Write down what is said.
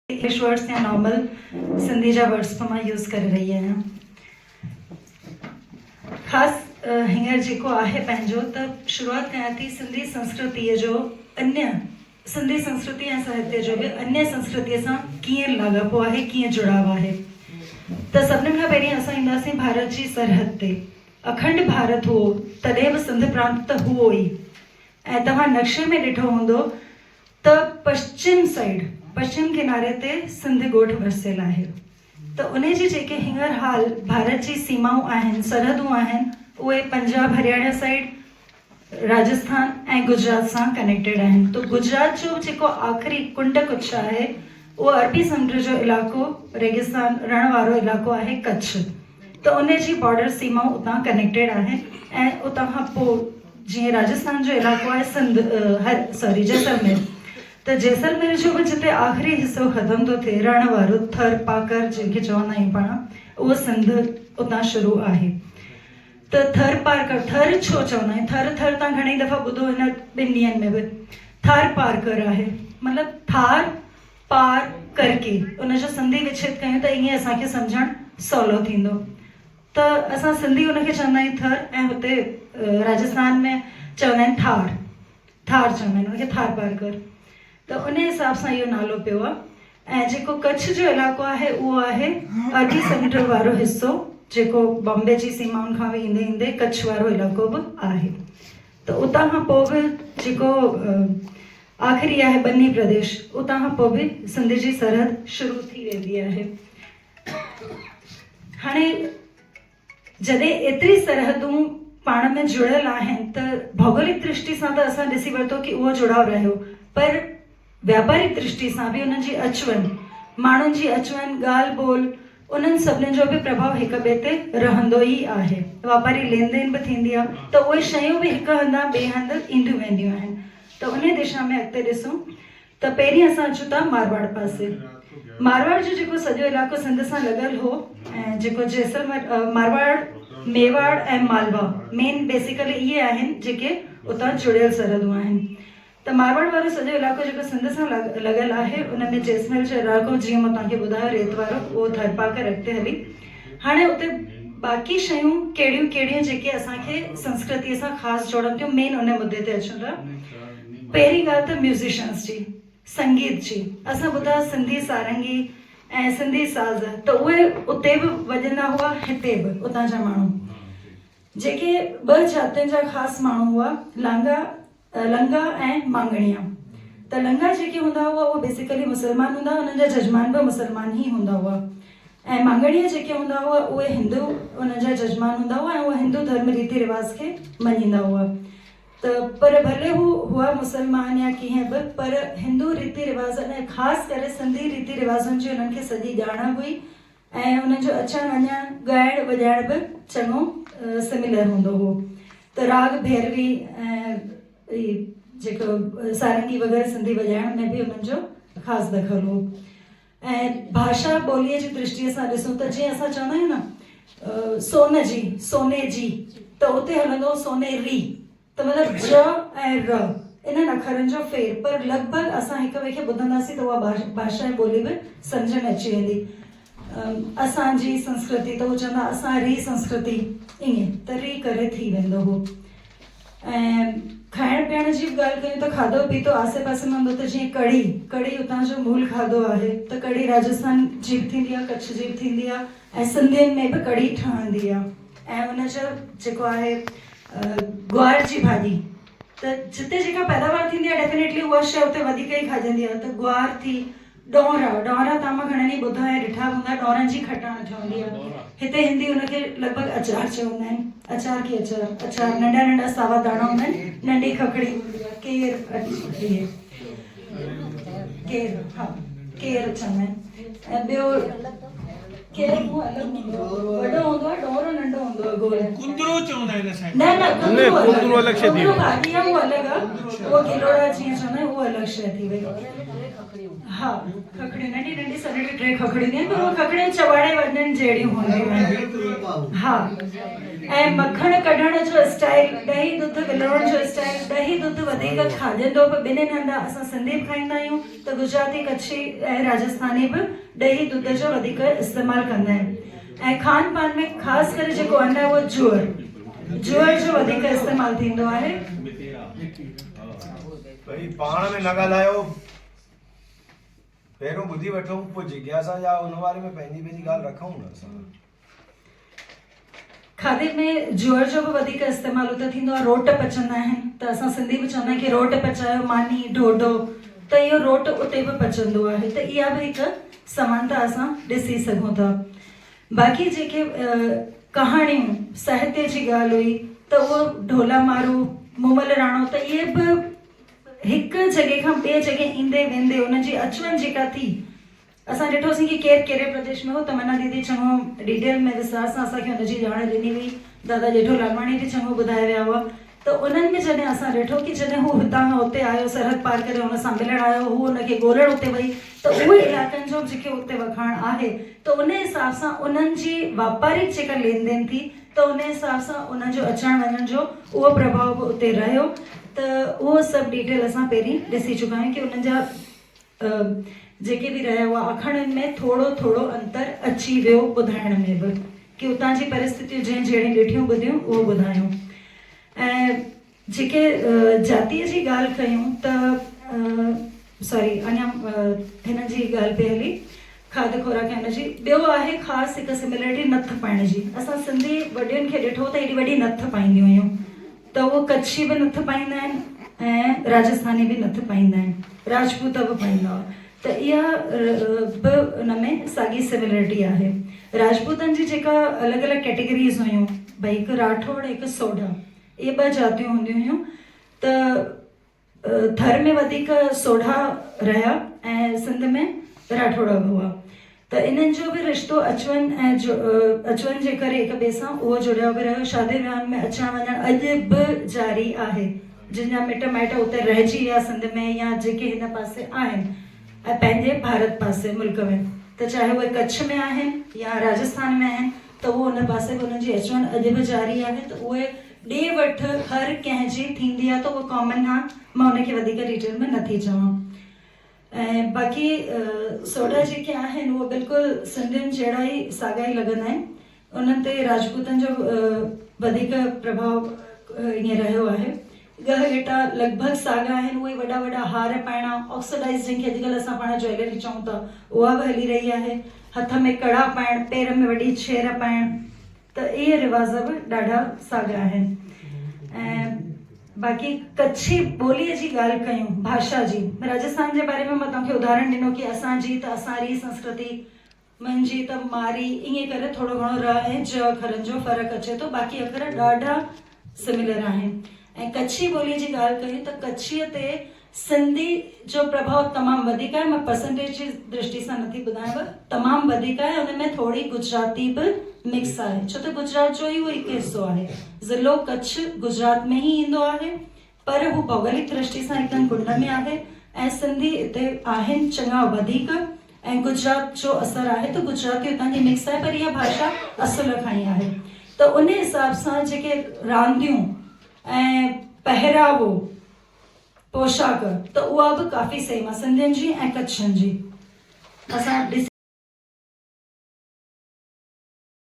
English words يا normal Sindhi جا words به مان يوز ڪري رهي آهيان. خاص هينئر جيڪو آهي پنهنجو ته شروعات ڪيان ٿي سنڌي سنسڪرتيء جو انيه سنڌي سنسڪرتي ۽ ساهتيه جو به انيه سنسڪرتيء سان ڪيئن لاڳاپو آهي ڪيئن جڙاء آهي ته سڀنن کان پهرين اسان اينداسين ڀارت جي سرحد تي اکنڊ ڀارت هئو تڏهن به سنڌ پرانت ته هئو ئي ۽ توهان نقشي ۾ ڏٺو هوندو ته پشچم سائيڊ، پشچم ڪناري تي سنڌ ڳوٺ وسيل آهي ته انهي جي جيڪي هينئر حال ڀارت جي سيمائون آهن، سرحدون آهن، اهي پنجاب هرياڻا سائيڊ، راجسٿان ۽ گجرات سان ڪنيڪٽيڊ آهن ته گجرات جو جيڪو آخري ڪنڊ ڪڇ آهي اهو عربي سمنڊ جو علائقو ريگستان رڻ وارو علائقو آهي ڪڇ ته انهي جي بارڊر سيمائون اتان ڪنيڪٽيڊ آهن ۽ اتان کان پوء جيئن راجسٿان جو علائقو آهي سنڌ هر سوري جيسلمير ته جيسلمير جو به جتي آخري حصو ختم ٿو ٿئي رڻ وارو ٿر پاڪر جنهن کي چوندا آهيون پاڻ اهو سنڌ اتان شروع آهي ته ٿر پارڪر ٿر ڇو چوندا آهيون ٿر ٿر تان گهڻي دفعا ٻڌو هن ٻن ڏينهن ۾ به ٿار پارڪر آهي مطلب ٿار پار ڪرڪي ان جو سنڌي وڇيد ڪيون ته ائين اسان کي سمجهڻ سولو ٿيندو ته اسان سنڌي ان کي چوندا آهيون ٿر ۽ هتي راجسٿان ۾ چوندا آهن ٿار ٿار چوندا آهن ان کي ٿار پارڪر ته ان حساب سان اهو نالو پيو آهي ۽ جيڪو ڪڇ جو علائقو آهي اهو آهي عربي سمنڊ وارو حصو جيڪو بامبي جي سيمائن کان به ايندي ايندي ڪڇ وارو علائقو به آهي ته اتان کان پوء به جيڪو آخري آهي بني پرديش اتان کان پوء به سنڌ جي سرحد شروع ٿي ويندي آهي هاڻي جڏهن ايتري سرحدون پاڻ ۾ جڙيل آهن ته ڀوڳولڪ درشٽي سان ته اسان ڏسي ورتو ڪي اهو جڙاء رهيو پر واپاري درشٽي سان به انهن جي اچ وڃ، ماڻهن جي اچ وڃ، ڳالهه ٻولهه انهن سڀني جو به پرڀاء هڪ ٻئي تي رهندو ئي آهي. واپاري لين دين به ٿيندي آهي ته اهي شيون به هڪ هنڌان ٻئي هنڌ اينديون وينديون آهن ته انهي دشا ۾ اڳتي ڏسون ته پهرين اسان اچون ٿا مارواڙ پاسي. مارواڙ جو جيڪو سڄو علائقو سنڌ سان لڳل هو ۽ جيڪو جيسلمير، مارواڙ، ميواڙ ۽ مالوا مين بيسيڪلي اهي آهن جيڪي اتان جڙيل سرحدون آهن ته مارواڙ وارو سڄو علائقو جيڪو سنڌ سان لڳل آهي ان ۾ جيسمير جو علائقو جيئن مان توهان کي ٻڌايو ريت وارو اهو ٿرپاڪر اڳتي هلي هاڻي اتي باقي شيون ڪهڙيون ڪهڙيون جيڪي اسان کي سنسڪرتي سان خاص جوڙن ٿيون مين ان مدي تي اچون ٿا. پهرين ڳالهه ته ميوزيشنس جي، سنگيت جي، اسان ٻڌا سنڌي سارنگي ۽ سنڌي ساز ته اهي اتي به وڄندا هئا هتي به اتان جا ماڻهو جيڪي ٻه جاتين جا خاص ماڻهو هئا لانگا لنگا ۽ مانگڻيا ته لنگا جيڪي هوندا هئا اهي بيسيڪلي مسلمان هوندا هئا انهن جا ججمان به مسلمان ئي هوندا هئا ۽ مانگڻيا جيڪي هوندا هئا اهي هندو انهن جا ججمان هوندا هئا ۽ اهي هندو ڌرم ريتي رواج کي مڃيندا هئا ته پر ڀلي هو هئا مسلمان يا ڪيئن به پر هندو ريتي رواجن ۽ خاص ڪري سنڌي ريتي رواجن جي انهن کي سڄي ڄاڻ هئي ۽ انهن جو اچڻ وڃڻ ڳائڻ وڄائڻ به چڱو سميلر هوندو هو ته راڳ ڀيروي ۽ جيڪو سارنگي وغيره سنڌي وڄائڻ ۾ به انهن جو خاص دخل هو. ۽ ڀاشا ٻوليء جي درشٽيء سان ڏسون ته جيئن اسان چوندا آهيون نه سون جي، سوني جي ته اتي هلندو هو سوني ري ته مطلب ج ۽ ر انهن اکرن جو ڦير پر لڳ ڀڳ اسان هڪ ٻئي کي ٻڌنداسين ته اها ڀاشا ۽ ٻولي به سمجهه ۾ اچي ويندي. اسان جي سنسڪرتي ته هو چوندا اسان ري سنسڪرتي ائين ته ري ڪري ٿي ويندو هو. ۽ کائڻ پيئڻ جي به ڳالهه ڪيون ته کاڌو پيتو آسي پاسي ۾ هوندو ته جيئن ڪڙهي، ڪڙهي اتان جو مول کاڌو آهي ته ڪڙهي راجسٿان جي به ٿيندي آهي، ڪڇ جي به ٿيندي آهي ۽ سنڌين ۾ به ڪڙهي ٺهندي آهي ۽ ان جو جيڪو آهي گوار جي ڀاڄي ته جتي جيڪا پيداوار ٿيندي آهي ڊيفينيٽلي اها شيء اتي وڌيڪ ئي کاڄندي آهي ته گوار ٿي ڏونرا، ڏونرا توهان مان گهڻن ئي ٻڌا ۽ ڏٺا به هوندا، ڏونرن جي کٽاڻ ٺهندي آهي. هتي هندي ان کي لڳ ڀڳ اچار چوندا آهن. اچار ڪي اچار، اچار ننڍا ننڍا ساوا داڻا هوندا آهن، ننڍي ککڙي هوندي آهي، ڪير اهي ڪير ها ڪير چوندا آهن ۽ ٻيو ڪير هو الڳ هوندو آهي، وڏو هوندو آهي، ڏونرو ننڍو هوندو آهي گول. ڪندرو چوندا آهن اسان نه نه ڪندرو ڪندرو الڳ شيء ٿي ڪندرو ڀاڄي آهي اهو الڳ آهي، اهو گلوڙا جيئن چوندا آهن اهو الڳ شيء ٿي وئي. ها ککڙيون ننڍي ننڍي سنهڙيون ٽي ککڙيون هونديون آهن پر اهي ککڙيون چٻاڙي وڃڻ جهڙيون هونديون آهن. ها ۽ مکڻ ڪڍڻ جو اسٽائيل، ڏهي ڏڌ ولوڙڻ جو اسٽائيل، ڏهي ڏڌ وڌيڪ کاڄندو به ٻنهين هنڌان اسان سنڌي به کائيندا آهيون ته گجراتي، ڪڇي ۽ راجسٿاني به ڏهي ڏڌ جو وڌيڪ استعمال ڪندا آهن ۽ کان پان ۾ خاص ڪري جيڪو ان آهي اهو جوئر، جوئر جو وڌيڪ استعمال ٿيندو آهي. ڀئي پاڻ ۾ نه ڳالهايو. پهريون ٻڌي وٺون پوء جگياسا جا ان باري ۾ پنهنجي پنهنجي ڳالهه رکون نه اسان. کاڌي ۾ جوئر جو به وڌيڪ استعمال اتي ٿيندو آهي روٽ پچندا آهن ته اسان سنڌي به چوندا آهيون ڪي روٽ پچايو ماني ڍوڍو ته اهو روٽ اتي به پچندو آهي ته اها به هڪ سمانتا اسان ڏسي سگهون ٿا باقي جيڪي ڪهاڻيون ساهتيه جي ڳالهه هئي ته اهو ڍولا مارو مومل راڻو ته اهي به هڪ جڳهه کان ٻئي جڳهه ايندي ويندي ان جي اچ وڃ جيڪا ٿي اسان ڏٺوسين ڪي ڪير ڪهڙي پرديش ۾ هو، تمنا ديدي چڱو ڊيٽيل ۾ وستار سان اسان کي ان جي ڄاڻ ڏني هئي، دادا ڄيٺو لالواڻي به چڱو ٻڌائي ويا هئا ته انهن ۾ جڏهن اسان ڏٺو ڪي جڏهن هو هتان کان اتي آيو سرحد پار ڪري ان سان ملڻ آيو هو ان کي ڳولڻ اتي وئي ته اهي علائقن جو به جيڪي اتي وکاڻ آهي ته ان حساب سان انهن جي واپاري جيڪا لين دين ٿي ته ان حساب سان انهن جو اچڻ وڃڻ جو اهو پرڀاء به اتي رهيو ته اهو سڀ ڊيٽيل اسان پهرين ڏسي چڪا آهيون ڪي انهن جا جيڪي به رهيا هئا آکاڻين ۾ ٿورو ٿورو انتر اچي ويو ٻڌائڻ ۾ به ڪي اتان جي پرستتيون جنهن جهڙيون ڏٺيون ٻڌيون اهو ٻڌايون ۽ جيڪي جاتيء جي ڳالهه ڪيون ته سوري اڃا هنن جي ڳالهه پئي هلي کاڌ خوراڪ ۽ ان جي ٻيو آهي خاص هڪ سميلرٽي نٿ پائڻ جي اسان سنڌي وڏين کي ڏٺو ته ايڏي وڏي نٿ پائينديون هيون ته اهو ڪڇي به نٿ پائيندا آهن ۽ راجسٿاني به نٿ پائيندا آهن، راجپوت به پائيندا هئا ته اها به ان ۾ ساڳي سميلرٽي آهي. راجپوتن جي جيڪا الڳ الڳ ڪيٽيگريز هيون ڀئي هڪ راٺوڙ هڪ سوڍا اهي ٻه جاتيون هونديون هيون ته ٿر ۾ وڌيڪ سوڍا رهيا ۽ سنڌ ۾ راٺوڙا به هئا ته انهن جو به رشتو اچ وڃ ۽ اچ وڃ جي ڪري هڪ ٻئي سان اهو جڙيو به رهيو شادين وياهن ۾ اچڻ وڃڻ اڄ به جاري آهي جن جا مٽ مائٽ اتي رهجي ويا سنڌ ۾ يا جيڪي هن پاسي آهن ۽ پنهنجي ڀارت پاسي ملڪ ۾ ته چاهي اهي ڪڇ ۾ آهن يا راجسٿان ۾ آهن ته اهو ان پاسي به انهن جي اچ وڃ اڄ به جاري آهي ته اهي ڏي وٺ هر ڪنهن جي ٿيندي آهي ته اهو ڪامن آهي مان ان کي وڌيڪ ڊيٽيل ۾ نٿي چوان ۽ باقي سوڍا جيڪي آهن اهي بلڪل سنڌين جهڙا ئي ساڳا ئي لڳندا آهن انهن تي راجپوتن جو وڌيڪ پرڀاء ائين رهيو آهي ڳهه ڳٽا لڳ ڀڳ ساڳا آهن اهي وڏا وڏا هار پائڻا آڪسيڊائز جنهن کي اڄڪلهه اسان پاڻ جويلري چئون ٿا اها به هلي رهي آهي هٿ ۾ ڪڙا پائڻ پير ۾ وڏي ڇير پائڻ ته اهي رواج به ڏاڍا ساڳا آهن ۽ باقي ڪڇي ٻوليء جي ڳالهه ڪيون ڀاشا جي راجسٿان جي باري ۾ مان توهان کي اداهرڻ ڏنو ڪي اسان جي ته اسان ري سنسڪرتي منهنجي ته ماري ائين ڪري ٿورو گهڻو ر ۽ ج اکرن جو فرق اچي ٿو باقي اکر ڏاڍا سميلر آهن ۽ ڪڇي ٻوليء جي ڳالهه ڪيون ته ڪڇيء تي سنڌي جو پرڀاء تمام وڌيڪ آهي، مان پرسنٽيج جي درشٽي سان نٿي ٻڌايانو، تمام وڌيڪ آهي، ان ۾ ٿوري گجراتي به مڪس آهي، ڇو ته گجرات جو ئي اهو هڪ حصو آهي، ضلعو ڪڇ گجرات ۾ ئي ايندو آهي، پر هو ڀوڳولڪ درشٽي سان هڪدم ڪنڊ ۾ آهي ۽ سنڌي اتي آهن چڱا وڌيڪ ۽ گجرات جو اثر آهي ته گجراتي اتان جي مڪس آهي پر اها ڀاشا اصل کان ئي آهي ته ان حساب سان جيڪي رانديون ۽ پهراوو پوشاڪ ته اها به ڪافي سيم آهي سنڌين جي ۽ ڪڇين جي اسان ڏسي.